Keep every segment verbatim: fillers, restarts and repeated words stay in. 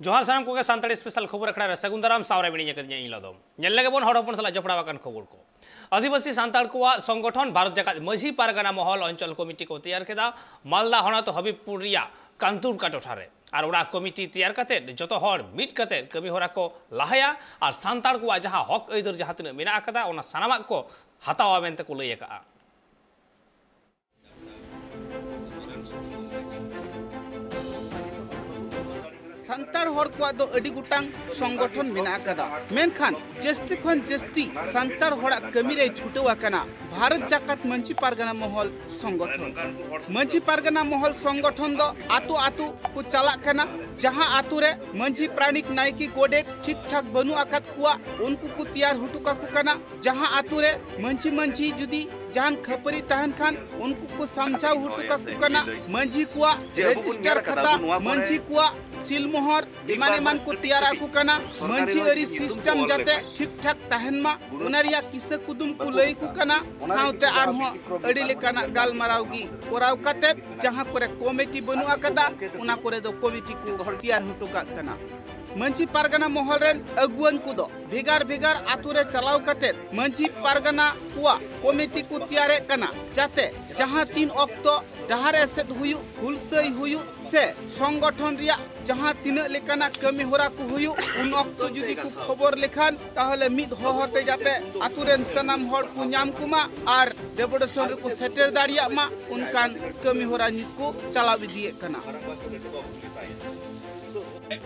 ᱡᱚᱦᱟᱨ ᱥᱟᱱᱟᱢ ᱠᱚᱜᱮ ᱥᱟᱱᱛᱟᱲᱤ ᱥᱯᱮᱥᱟᱞ ᱠᱷᱚᱵᱚᱨ ᱟᱠᱷᱲᱟ ᱨᱮ ᱥᱟᱹᱜᱩᱱ ᱫᱟᱨᱟᱢ᱾ ᱥᱟᱶᱨᱮ ᱢᱤᱱᱟᱹᱧᱟ ᱠᱟᱫᱤᱧᱟ ᱤᱧ ᱞᱚᱫᱚᱢ᱾ ᱧᱮᱞ ᱞᱮᱜᱮ ᱵᱚᱱ ᱦᱚᱲ ᱦᱚᱯᱚᱱ ᱥᱟᱞᱟᱜ ᱡᱚᱯᱲᱟᱣ ᱟᱠᱟᱱ ᱠᱷᱚᱵᱚᱨ ᱠᱚ᱾ ᱟᱹᱫᱤᱵᱟᱹᱥᱤ ᱥᱟᱱᱛᱟᱲ ᱠᱚᱣᱟᱜ ᱥᱚᱝᱜᱚᱴᱷᱚᱱ ᱵᱷᱟᱨᱚᱛ ᱡᱟᱠᱟᱛ ᱢᱟᱹᱡᱷᱤ ᱯᱟᱨᱜᱟᱱᱟ ᱢᱚᱦᱚᱞ ᱚᱧᱪᱚᱞ ᱠᱚᱢᱤᱴᱤ ᱠᱚ ᱛᱮᱭᱟᱨ ᱠᱮᱫᱟ ᱢᱟᱞᱫᱟ ᱦᱚᱱᱚᱛ ᱦᱚᱵᱤᱵᱽᱯᱩᱨ ᱨᱮᱭᱟᱜ ᱠᱟᱱᱛᱩᱨᱠᱟ ᱴᱚᱴᱷᱟ ᱨᱮ᱾ ᱟᱨ ᱚᱱᱟ ᱠᱚᱢᱤᱴᱤ ᱛᱮᱭᱟᱨ ᱠᱟᱛᱮ ᱡᱚᱛᱚ ᱦᱚᱲ ᱢᱤᱫ ᱠᱟᱛᱮ ᱠᱟᱹᱢᱤ ᱦᱚᱨᱟ ᱠᱚ ᱞᱟᱦᱟᱭᱟ ᱟᱨ ᱥᱟᱱᱛᱟᱲ ᱠᱚᱣᱟᱜ ᱡᱟᱦᱟᱸ ᱦᱚᱠ ᱟᱹᱭᱫᱟᱹᱨ ᱡᱟᱦᱟᱸ ᱛᱤᱱᱟᱹᱜ ᱢᱮᱱᱟᱜ ᱟᱠᱟᱫᱟ ᱚᱱᱟ ᱥᱟᱱᱟᱢᱟᱜ ᱠᱚ ᱦᱟᱛᱟᱣᱟ ᱢᱮᱱᱛᱮ ᱠᱚ ᱞᱟᱹᱭ ᱟᱠᱟᱫᱼᱟ᱾ ᱥᱟᱱᱛᱟᱲ ᱦᱚᱲ ᱠᱚᱣᱟᱜ ᱫᱚ ᱟᱹᱰᱤ ᱜᱚᱴᱟᱝ ᱥᱚᱝᱜᱚᱴᱷᱚᱱ ᱢᱮᱱᱟᱜ ᱟᱠᱟᱫᱟ, ᱢᱮᱱᱠᱷᱟᱱ ᱡᱟᱹᱥᱛᱤ ᱠᱷᱚᱱ ᱡᱟᱹᱥᱛᱤ ᱥᱟᱱᱛᱟᱲ ᱦᱚᱲᱟᱜ ᱠᱟᱹᱢᱤ ᱨᱮᱭ ᱪᱷᱩᱴᱟᱹᱣ ᱟᱠᱟᱱᱟ ᱵᱷᱟᱨᱚᱛ ᱡᱟᱠᱟᱛ ᱢᱟᱹᱡᱷᱤ ᱯᱟᱨᱜᱟᱱᱟ ᱢᱚᱦᱚᱞ ᱥᱚᱝᱜᱚᱴᱷᱚᱱ᱾ ᱢᱟᱹᱡᱷᱤ ᱯᱟᱨᱜᱟᱱᱟ ᱢᱚᱦᱚᱞ ᱥᱚᱝᱜᱚᱴᱷᱚᱱ ᱫᱚ ᱟᱛᱳ ᱟᱛᱳ ᱠᱚ ᱪᱟᱞᱟᱜ ᱠᱟᱱᱟ, ᱡᱟᱦᱟᱸ ᱟᱛᱳ ᱨᱮ ᱢᱟᱹᱡᱷᱤ ᱯᱟᱨᱟᱱᱤᱠ ᱱᱟᱭᱠᱮ ᱜᱚᱰᱮᱛ ᱴᱷᱤᱠ ᱴᱷᱟᱠ ᱵᱟᱹᱱᱩᱜ ᱟᱠᱟᱫ ᱠᱚᱣᱟ, ᱩᱱᱠᱩ ᱠᱚ ᱛᱮᱭᱟᱨ ᱦᱚᱴᱚ ᱠᱟᱠᱚ ᱠᱟᱱᱟ᱾ ᱡᱟᱦᱟᱸ ᱟᱛᱳ ᱨᱮ ᱢᱟᱹᱡᱷᱤ ᱢᱟᱹᱡᱷᱤ ᱡᱩᱫᱤ ᱡᱟᱦᱟᱱ ᱠᱷᱟᱹᱯᱟᱹᱨᱤ ᱛᱟᱦᱮᱱ ᱠᱷᱟᱱ, ᱩᱱᱠᱩ ᱠᱚ ᱥᱟᱢᱡᱷᱟᱣ ᱦᱚᱴᱚ ᱠᱟᱠᱚ ᱠᱟᱱᱟ᱾ ᱢᱟᱹᱡᱷᱤ ᱠᱚᱣᱟᱜ ᱨᱮᱡᱤᱥᱴᱟᱨ ᱠᱷᱟᱛᱟ, ᱢᱟᱹᱡᱷᱤ ᱠᱚᱣᱟᱜ ᱥᱤᱞᱢᱚᱦᱚᱨ ᱮᱢᱟᱱ ᱮᱢᱟᱱ ᱠᱚ ᱛᱮᱭᱟᱨ ᱟᱠᱚ ᱠᱟᱱᱟ᱾ ᱢᱟᱹᱡᱷᱤ ᱟᱹᱨᱤ ᱥᱤᱥᱴᱮᱢ ᱡᱟᱛᱮ ᱴᱷᱤᱠ ᱴᱷᱟᱠ ᱛᱟᱦᱮᱱ ᱢᱟ, ᱚᱱᱟ ᱨᱮᱭᱟᱜ ᱠᱤᱥᱟᱹ ᱠᱩᱫᱩᱢ ᱠᱚ ᱞᱟᱹᱭ ᱟᱠᱚ ᱠᱟᱱᱟ᱾ ᱥᱟᱶᱛᱮ ᱟᱨᱦᱚᱸ ᱟᱹᱰᱤ ᱞᱮᱠᱟᱱᱟᱜ ᱜᱟᱞᱢᱟᱨᱟᱣ ᱜᱮ ᱠᱚᱨᱟᱣ ᱠᱟᱛᱮ, ᱡᱟᱦᱟᱸ ᱠᱚᱨᱮ ᱠᱚᱢᱤᱴᱤ ᱵᱟᱹᱱᱩᱜ ᱟᱠᱟᱫᱟ, ᱚᱱᱟ ᱠᱚᱨᱮ ᱫᱚ ᱠᱚᱢᱤᱴᱤ ᱠᱚ ᱛᱮᱭᱟᱨ ᱦᱚᱴᱚ ᱠᱟᱜ ᱠᱟᱱᱟ᱾ ᱢᱟᱹᱡᱷᱤ ᱯᱟᱨᱜᱟᱱᱟ ᱢᱚᱦᱚᱞ ᱨᱮᱱ ᱟᱹᱜᱩᱣᱟᱹᱱ ᱠᱚᱫᱚ ᱵᱷᱮᱜᱟᱨ ᱵᱷᱮᱜᱟᱨ ᱟᱛᱳ ᱨᱮ ᱪᱟᱞᱟᱣ ᱠᱟᱛᱮ ᱢᱟᱹᱡᱷᱤ ᱯᱟᱨᱜᱟᱱᱟ ᱠᱚᱣᱟᱜ ᱠᱚᱢᱤᱴᱤ ᱠᱚ ᱛᱮᱭᱟᱨᱮᱫ ᱠᱟᱱᱟ, ᱡᱟᱛᱮ ᱡᱟᱦᱟᱸ ᱛᱤᱱ ᱚᱠᱛᱚ ᱰᱟᱦᱟᱨ ᱮᱥᱮᱫ ᱦᱩᱭᱩᱜ, ᱦᱩᱞᱥᱟᱹᱭ ᱦᱩᱭᱩᱜ ᱥᱮ ᱥᱚᱝᱜᱚᱴᱷᱚᱱ ᱨᱮᱭᱟᱜ ᱡᱟᱦᱟᱸ ᱛᱤᱱᱟᱹᱜ ᱞᱮᱠᱟᱱᱟᱜ ᱠᱟᱹᱢᱤ ᱦᱚᱨᱟ ᱠᱚ ᱦᱩᱭᱩᱜ, ᱩᱱ ᱚᱠᱛᱚ ᱡᱩᱫᱤ ᱠᱚ ᱠᱷᱚᱵᱚᱨ ᱞᱮᱠᱷᱟᱱ, ᱛᱟᱦᱚᱞᱮ ᱢᱤᱫ ᱦᱚᱦᱚ ᱛᱮ ᱡᱟᱛᱮ ᱟᱛᱳ ᱨᱮᱱ ᱥᱟᱱᱟᱢ ᱦᱚᱲ ᱠᱚ ᱧᱟᱢ ᱠᱚᱢᱟ ᱟᱨ ᱰᱮᱯᱩᱴᱮᱥᱚᱱ ᱨᱮᱠᱚ ᱥᱮᱴᱮᱨ ᱫᱟᱲᱮᱭᱟᱜ ᱢᱟ, ᱚᱱᱠᱟᱱ ᱠᱟᱹᱢᱤ ᱦᱚᱨᱟ ᱱᱤᱛ ᱠᱚ ᱪᱟᱞᱟᱣ ᱤᱫᱤᱭᱮᱫ ᱠᱟᱱᱟ᱾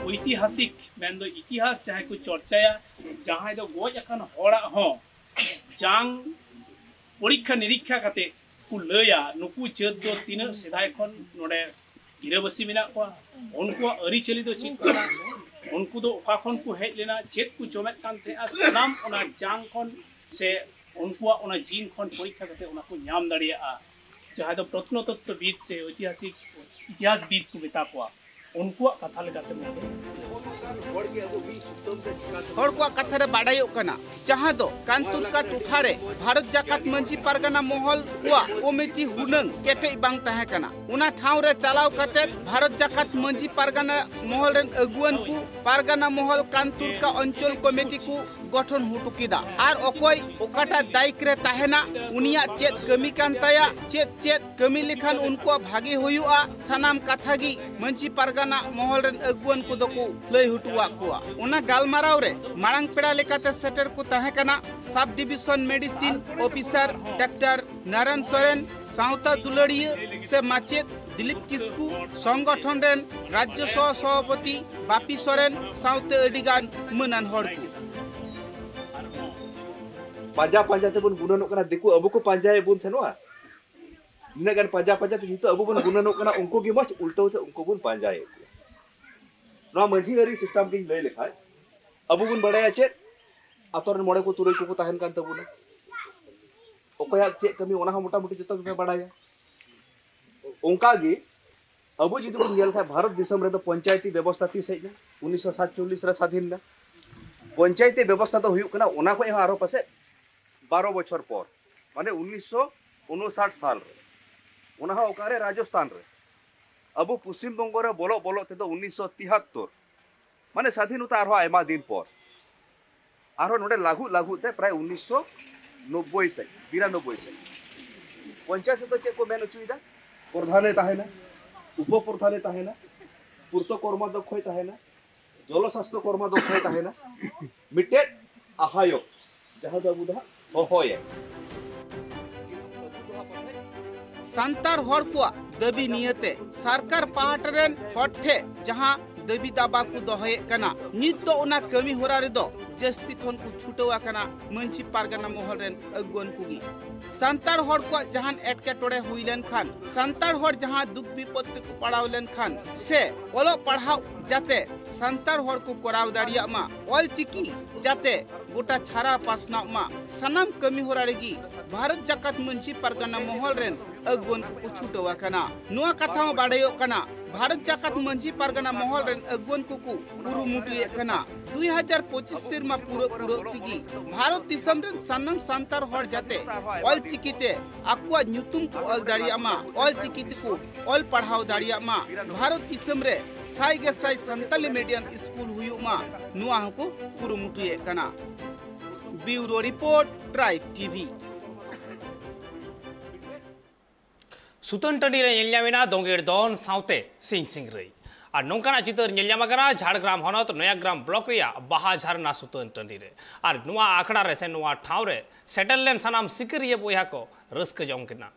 ᱳᱭᱛᱤᱦᱟᱥᱤᱠ, ᱢᱮᱱᱫᱚ ᱤᱛᱤᱦᱟᱥ ᱡᱟᱦᱟᱸᱭ ᱠᱚ ᱪᱚᱨᱪᱟᱭᱟ, ᱡᱟᱦᱟᱸᱭ ᱫᱚ ᱜᱚᱡ ᱟᱠᱟᱱ ᱦᱚᱲᱟᱜ ᱦᱚᱸ ᱡᱟᱝ ᱯᱚᱨᱤᱠᱠᱷᱟ ᱱᱤᱨᱤᱠᱠᱷᱟ ᱠᱟᱛᱮ ᱠᱚ ᱞᱟᱹᱭᱟ, ᱱᱩᱠᱩ ᱡᱟᱹᱛ ᱫᱚ ᱛᱤᱱᱟᱹᱜ ᱥᱮᱫᱟᱭ ᱠᱷᱚᱱ ᱱᱚᱰᱮ ᱜᱤᱨᱟᱹᱵᱟᱹᱥᱤ ᱢᱮᱱᱟᱜ ᱠᱚᱣᱟ, ᱩᱱᱠᱩᱣᱟᱜ ᱟᱹᱨᱤᱪᱟᱹᱞᱤ ᱫᱚ ᱪᱮᱫ ᱠᱟᱱᱟ, ᱩᱱᱠᱩ ᱫᱚ ᱚᱠᱟ ᱠᱷᱚᱱ ᱠᱚ ᱦᱮᱡ ᱞᱮᱱᱟ, ᱪᱮᱫ ᱠᱚ ᱡᱚᱢᱮᱫ ᱠᱟᱱ ᱛᱟᱦᱮᱸᱜᱼᱟ, ᱥᱟᱱᱟᱢ ᱚᱱᱟ ᱡᱟᱝ ᱠᱷᱚᱱ ᱥᱮ ᱩᱱᱠᱩᱣᱟᱜ ᱚᱱᱟ ᱡᱤᱱ ᱠᱷᱚᱱ ᱯᱚᱨᱤᱠᱠᱷᱟ ᱠᱟᱛᱮ ᱚᱱᱟ ᱠᱚ ᱧᱟᱢ ᱫᱟᱲᱮᱭᱟᱜᱼᱟ᱾ ᱡᱟᱦᱟᱸᱭ ᱫᱚ ᱯᱨᱚᱛᱱᱚᱛᱚᱛᱛᱚᱵᱤᱫ ᱥᱮ ᱳᱭᱛᱤᱦᱟᱥᱤᱠ ᱤᱛᱤᱦᱟᱥᱵᱤᱫ ᱠᱚ ᱢᱮᱛᱟ ᱠᱚᱣᱟ, ᱩᱱᱠᱩᱣᱟᱜ ᱠᱟᱛᱷᱟ ᱞᱮᱠᱟᱛᱮ ᱱᱚᱰᱮ ᱦᱚᱲ ᱠᱚᱣᱟᱜ ᱠᱟᱛᱷᱟ ᱨᱮ ᱵᱟᱰᱟᱭᱚᱜ ᱠᱟᱱᱟ, ᱡᱟᱦᱟᱸ ᱫᱚ ᱠᱟᱱᱛᱩᱨᱠᱟ ᱴᱚᱴᱷᱟ ᱨᱮ ᱵᱷᱟᱨᱚᱛ ᱡᱟᱠᱟᱛ ᱢᱟᱹᱡᱷᱤ ᱯᱟᱨᱜᱟᱱᱟ ᱢᱚᱦᱚᱞ ᱠᱚᱣᱟᱜ ᱠᱚᱢᱤᱴᱤ ᱦᱩᱱᱟᱹᱝ ᱠᱮᱴᱮᱡ ᱵᱟᱝ ᱛᱟᱦᱮᱸ ᱠᱟᱱᱟ᱾ ᱚᱱᱟ ᱴᱷᱟᱶ ᱨᱮ ᱪᱟᱞᱟᱣ ᱠᱟᱛᱮ ᱵᱷᱟᱨᱚᱛ ᱡᱟᱠᱟᱛ ᱢᱟᱹᱡᱷᱤ ᱯᱟᱨᱜᱟᱱᱟ ᱢᱚᱦᱚᱞ ᱨᱮᱱ ᱟᱹᱜᱩᱣᱟᱹᱱ ᱠᱚ ᱯᱟᱨᱜᱟᱱᱟ ᱢᱚᱦᱚᱞ ᱠᱟᱱᱛᱩᱨᱠᱟ ᱚᱧᱪᱚᱞ ᱠᱚᱢᱤᱴᱤ ᱠᱚ ᱜᱚᱴᱷᱚᱱ ᱦᱚᱴᱚ ᱠᱮᱫᱟ᱾ ᱟᱨ ᱚᱠᱚᱭ ᱚᱠᱟᱴᱟᱜ ᱫᱟᱭᱤᱠ ᱨᱮ ᱛᱟᱦᱮᱱᱟ, ᱩᱱᱤᱭᱟᱜ ᱪᱮᱫ ᱠᱟᱹᱢᱤ ᱠᱟᱱ ᱛᱟᱭᱟ, ᱪᱮᱫ ᱪᱮᱫ ᱠᱟᱹᱢᱤ ᱞᱮᱠᱷᱟᱱ ᱩᱱᱠᱩᱣᱟᱜ ᱵᱷᱟᱜᱮ ᱦᱩᱭᱩᱜᱼᱟ, ᱥᱟᱱᱟᱢ ᱠᱟᱛᱷᱟ ᱜᱮ ᱢᱟᱹᱡᱷᱤ ᱯᱟᱨᱜᱟᱱᱟ ᱢᱚᱦᱚᱞ ᱨᱮᱱ ᱟᱹᱜᱩᱣᱟᱹᱱ ᱠᱚᱫᱚ ᱠᱚ ᱞᱟᱹᱭ ᱦᱚᱴᱚᱣᱟᱜ ᱠᱚᱣᱟ᱾ ᱚᱱᱟ ᱜᱟᱞᱢᱟᱨᱟᱣ ᱨᱮ ᱢᱟᱲᱟᱝ ᱯᱮᱲᱟ ᱞᱮᱠᱟᱛᱮ ᱥᱮᱴᱮᱨ ᱠᱚ ᱛᱟᱦᱮᱸ ᱠᱟᱱᱟ sub division medicine officer doctor Narayan Soren, ᱥᱟᱶᱛᱟ ᱫᱩᱞᱟᱹᱲᱤᱭᱟᱹ ᱥᱮ ᱢᱟᱪᱮᱫ ᱫᱤᱞᱤᱯ ᱠᱤᱥᱠᱩ, ᱥᱚᱝᱜᱚᱴᱷᱚᱱ ᱨᱮᱱ ᱨᱟᱡᱽᱡᱚ ᱥᱚᱦ ᱥᱚᱵᱷᱟᱯᱚᱛᱤ ᱵᱟᱯᱤ ᱥᱚᱨᱮᱱ ᱥᱟᱶᱛᱮ ᱟᱹᱰᱤ ᱜᱟᱱ ᱢᱟᱹᱱᱟᱱ ᱦᱚᱲ ᱠᱚ᱾ ᱯᱟᱸᱡᱟ ᱯᱟᱸᱡᱟ ᱛᱮᱵᱚᱱ ᱜᱩᱱᱟᱹᱱᱚᱜ ᱠᱟᱱᱟ, ᱫᱤᱠᱩ ᱟᱵᱚ ᱠᱚ ᱯᱟᱸᱡᱟᱭᱮᱫ ᱵᱚᱱ ᱛᱟᱦᱮᱱᱚᱜᱼᱟ᱾ ᱱᱤᱱᱟᱹᱜ ᱜᱟᱱ ᱯᱟᱸᱡᱟ ᱯᱟᱸᱡᱟ ᱛᱮ ᱱᱤᱛᱚᱜ ᱟᱵᱚ ᱵᱚᱱ ᱜᱩᱱᱟᱹᱱᱚᱜ ᱠᱟᱱᱟ, ᱩᱱᱠᱩ ᱜᱮ ᱢᱚᱡᱽ, ᱩᱞᱴᱟᱹᱣ ᱛᱮ ᱩᱱᱠᱩ ᱵᱚᱱ ᱯᱟᱸᱡᱟᱭᱮᱫ ᱠᱚᱣᱟ᱾ ᱱᱚᱣᱟ ᱢᱟᱹᱡᱷᱤ ᱟᱹᱨᱤ ᱥᱤᱥᱴᱮᱢ ᱜᱤᱧ ᱞᱟᱹᱭ ᱞᱮᱠᱷᱟᱡ, ᱟᱵᱚ ᱵᱚᱱ ᱵᱟᱲᱟᱭᱟ ᱪᱮᱫ, ᱟᱛᱳ ᱨᱮᱱ ᱢᱚᱬᱮ ᱠᱚ ᱛᱩᱨᱩᱭ ᱠᱚᱠᱚ ᱛᱟᱦᱮᱱ ᱠᱟᱱ ᱛᱟᱵᱚᱱᱟ, ᱚᱠᱚᱭᱟᱜ ᱪᱮᱫ ᱠᱟᱹᱢᱤ ᱚᱱᱟ ᱦᱚᱸ ᱢᱚᱴᱟᱢᱩᱴᱤ ᱡᱚᱛᱚ ᱜᱮᱯᱮ ᱵᱟᱲᱟᱭᱟ᱾ ᱚᱱᱠᱟ ᱜᱮ ᱟᱵᱚ ᱡᱩᱫᱤ ᱵᱚᱱ ᱧᱮᱞ ᱠᱷᱟᱡ, ᱵᱷᱟᱨᱚᱛ ᱫᱤᱥᱚᱢ ᱨᱮᱫᱚ ᱯᱚᱧᱪᱟᱭᱮᱛᱤ ᱵᱮᱵᱚᱥᱛᱷᱟ ᱛᱤᱥ ᱦᱮᱡ ᱮᱱᱟ? ᱩᱱᱤᱥᱥᱚ ᱥᱟᱛᱪᱚᱞᱞᱤᱥ ᱨᱮ ᱥᱟᱫᱷᱤᱱ ᱮᱱᱟ᱾ ᱯᱚᱧᱪᱟᱭᱮᱛᱤ ᱵᱮᱵᱚᱥᱛᱷᱟ ᱫᱚ ᱦᱩᱭᱩᱜ ᱠᱟᱱᱟ ᱚᱱᱟ ᱠᱷᱚᱡ ᱦᱚᱸ ᱟᱨᱚ ᱯᱟᱥᱮᱡ ᱵᱟᱨᱚ ᱵᱚᱪᱷᱚᱨ ᱯᱚᱨ, ᱢᱟᱱᱮ ᱩᱱᱤᱥᱥᱚ ᱩᱱᱩᱥᱟᱴ ᱥᱟᱞ ᱨᱮ᱾ ᱚᱱᱟ ᱦᱚᱸ ᱚᱠᱟᱨᱮ? ᱨᱟᱡᱚᱥᱛᱷᱟᱱ ᱨᱮ᱾ ᱟᱵᱚ ᱯᱚᱥᱪᱤᱢ ᱵᱚᱝᱜᱚ ᱨᱮ ᱵᱚᱞᱚᱜ ᱵᱚᱞᱚᱜ ᱛᱮᱫᱚ ᱩᱱᱤᱥᱥᱚ ᱛᱤᱦᱟᱛᱛᱚᱨ, ᱢᱟᱱᱮ ᱥᱟᱫᱷᱤᱱᱚᱛᱟ ᱟᱨᱦᱚᱸ ᱟᱭᱢᱟ ᱫᱤᱱ ᱯᱚᱨ, ᱟᱨᱦᱚᱸ ᱱᱚᱰᱮ ᱞᱟᱹᱜᱩ ᱞᱟᱹᱜᱩ ᱛᱮ ᱯᱨᱟᱭ ᱩᱱᱤᱥᱥᱚ ᱱᱚᱵᱵᱳᱭ ᱥᱮᱫ, ᱵᱤᱨᱟᱱᱚᱵᱵᱳᱭ ᱥᱮᱫ ᱯᱚᱧᱪᱟᱭᱮᱛ ᱨᱮᱫᱚ ᱪᱮᱫ ᱠᱚ ᱢᱮᱱ ᱦᱚᱪᱚᱭᱮᱫᱟ? ᱯᱨᱚᱫᱷᱟᱱᱮ ᱛᱟᱦᱮᱱᱟ, ᱩᱯᱚ ᱯᱨᱚᱫᱷᱟᱱᱮ ᱛᱟᱦᱮᱱᱟ, ᱯᱩᱨᱛᱚ ᱠᱚᱨᱢᱟᱫᱷᱚᱠᱠᱷᱚᱭ ᱛᱟᱦᱮᱱᱟ, ᱡᱚᱱᱚ ᱥᱟᱥᱛᱷᱚ ᱠᱚᱨᱢᱟᱫᱷᱚᱠᱠᱷᱚᱭ ᱛᱟᱦᱮᱱᱟ, ᱢᱤᱫᱴᱮᱡ ᱟᱦᱟᱭᱚᱠ, ᱡᱟᱦᱟᱸ ᱫᱚ ᱟᱵᱚ ᱫᱚ ᱦᱟᱸᱜ ᱦᱚᱦᱚᱭᱮ᱾ ᱥᱟᱱᱛᱟᱲ ᱦᱚᱲ ᱠᱚᱣᱟᱜ ᱫᱟᱹᱵᱤ ᱱᱤᱭᱟᱹᱛᱮ ᱥᱚᱨᱠᱟᱨ ᱯᱟᱦᱴᱟ ᱨᱮᱱ ᱦᱚᱲ ᱴᱷᱮᱱ ᱡᱟᱦᱟᱸ ᱫᱟᱹᱵᱤ ᱫᱟᱵᱟ ᱠᱚ ᱫᱚᱦᱚᱭᱮᱫ ᱠᱟᱱᱟ, ᱱᱤᱛ ᱫᱚ ᱚᱱᱟ ᱠᱟᱹᱢᱤ ᱦᱚᱨᱟ ᱨᱮᱫᱚ ᱡᱟᱹᱥᱛᱤ ᱠᱷᱚᱱ ᱠᱚ ᱪᱷᱩᱴᱟᱹᱣ ᱟᱠᱟᱱᱟ ᱢᱟᱹᱡᱷᱤ ᱯᱟᱨᱜᱟᱱᱟ ᱢᱚᱦᱚᱞ ᱨᱮᱱ ᱟᱹᱜᱩᱣᱟᱹᱱ ᱠᱚᱜᱮ᱾ ᱥᱟᱱᱛᱟᱲ ᱦᱚᱲ ᱠᱚᱣᱟᱜ ᱡᱟᱦᱟᱱ ᱮᱴᱠᱮᱴᱚᱬᱮ ᱦᱩᱭ ᱞᱮᱱᱠᱷᱟᱱ, ᱥᱟᱱᱛᱟᱲ ᱦᱚᱲ ᱡᱟᱦᱟᱸ ᱫᱩᱠ ᱵᱤᱯᱚᱫ ᱨᱮᱠᱚ ᱯᱟᱲᱟᱣ ᱞᱮᱱᱠᱷᱟᱱ ᱥᱮ ᱚᱞᱚᱜ ᱯᱟᱲᱦᱟᱣ ᱡᱟᱛᱮ ᱥᱟᱱᱛᱟᱲ ᱦᱚᱲ ᱠᱚ ᱠᱚᱨᱟᱣ ᱫᱟᱲᱮᱭᱟᱜ ᱢᱟ, ᱚᱞ ᱪᱤᱠᱤ ᱡᱟᱛᱮ ᱜᱚᱴᱟ ᱪᱷᱟᱨᱟ ᱯᱟᱥᱱᱟᱣ ᱢᱟ, ᱥᱟᱱᱟᱢ ᱠᱟᱹᱢᱤ ᱦᱚᱨᱟ ᱨᱮᱜᱮ ᱵᱷᱟᱨᱚᱛ ᱡᱟᱠᱟᱛ ᱢᱟᱹᱡᱷᱤ ᱯᱟᱨᱜᱟᱱᱟ ᱢᱚᱦᱚᱞ ᱨᱮᱱ ᱟᱹᱜᱩᱣᱟᱹᱱ ᱠᱚᱠᱚ ᱪᱷᱩᱴᱟᱹᱣ ᱟᱠᱟᱱᱟ᱾ ᱱᱚᱣᱟ ᱠᱟᱛᱷᱟ ᱦᱚᱸ ᱵᱟᱰᱟᱭᱚᱜ ᱠᱟᱱᱟ, ᱵᱷᱟᱨᱚᱛ ᱡᱟᱠᱟᱛ ᱢᱟᱹᱡᱷᱤ ᱯᱟᱨᱜᱟᱱᱟ ᱢᱚᱦᱚᱞ ᱨᱮᱱ ᱟᱹᱜᱩᱣᱟᱹᱱ ᱠᱚᱠᱚ ᱠᱩᱨᱩᱢᱩᱴᱩᱭᱮᱫ ᱠᱟᱱᱟ᱾ ᱫᱩᱭ ᱦᱟᱡᱟᱨ ᱯᱚᱸᱪᱤᱥ ᱥᱮᱨᱢᱟ ᱯᱩᱨᱟᱹᱜ ᱯᱩᱨᱟᱹᱜ ᱛᱮᱜᱮ ᱵᱷᱟᱨᱚᱛ ᱫᱤᱥᱚᱢ ᱨᱮᱱ ᱥᱟᱱᱟᱢ ᱥᱟᱱᱛᱟᱲ ᱦᱚᱲ ᱡᱟᱛᱮ ᱚᱞ ᱪᱤᱠᱤ ᱛᱮ ᱟᱠᱚᱣᱟᱜ ᱧᱩᱛᱩᱢ ᱠᱚ ᱚᱞ ᱫᱟᱲᱮᱭᱟᱜ ᱢᱟ, ᱚᱞ ᱪᱤᱠᱤ ᱛᱮᱠᱚ ᱚᱞ ᱯᱟᱲᱦᱟᱣ ᱫᱟᱲᱮᱭᱟᱜ ᱢᱟ, ᱵᱷᱟᱨᱚᱛ ᱫᱤᱥᱚᱢ ᱨᱮ ᱥᱟᱭ ᱜᱮ ᱥᱟᱭ ᱥᱟᱱᱛᱟᱞᱤ ᱢᱤᱰᱤᱭᱟᱢ ᱥᱠᱩᱞ ᱦᱩᱭᱩᱜ ᱢᱟ, ᱱᱚᱣᱟ ᱦᱚᱸᱠᱚ ᱠᱩᱨᱩᱢᱩᱴᱩᱭᱮᱫ ᱠᱟᱱᱟ᱾ ᱵᱤᱭᱩᱨᱳ ᱨᱤᱯᱳᱨᱴ, ᱴᱨᱟᱭᱤᱵ ᱴᱤᱵᱷᱤ᱾ ᱥᱩᱛᱟᱹᱱ ᱴᱟᱺᱰᱤ ᱨᱮ ᱧᱮᱞ ᱧᱟᱢᱮᱱᱟ ᱫᱳᱸᱜᱮᱲ ᱫᱚᱱ ᱥᱟᱶᱛᱮ ᱥᱤᱧ ᱥᱤᱝᱨᱟᱹᱭ᱾ ᱟᱨ ᱱᱚᱝᱠᱟᱱᱟᱜ ᱪᱤᱛᱟᱹᱨ ᱧᱮᱞ ᱧᱟᱢ ᱟᱠᱟᱱᱟ ᱡᱷᱟᱲᱜᱨᱟᱢ ᱦᱚᱱᱚᱛ ᱱᱚᱭᱟᱜᱨᱟᱢ ᱵᱞᱚᱠ ᱨᱮᱭᱟᱜ ᱵᱟᱦᱟ ᱡᱷᱟᱨᱱᱟ ᱥᱩᱛᱟᱹᱱ ᱴᱟᱺᱰᱤ ᱨᱮ᱾ ᱟᱨ ᱱᱚᱣᱟ ᱟᱠᱷᱲᱟ ᱨᱮ ᱥᱮ ᱱᱚᱣᱟ ᱴᱷᱟᱶ ᱨᱮ ᱥᱮᱴᱮᱨ ᱞᱮᱱ ᱥᱟᱱᱟᱢ ᱥᱤᱠᱟᱹᱨᱤᱭᱟᱹ ᱵᱚᱭᱦᱟ ᱠᱚ ᱨᱟᱹᱥᱠᱟᱹ ᱡᱚᱝ ᱠᱟᱱᱟ᱾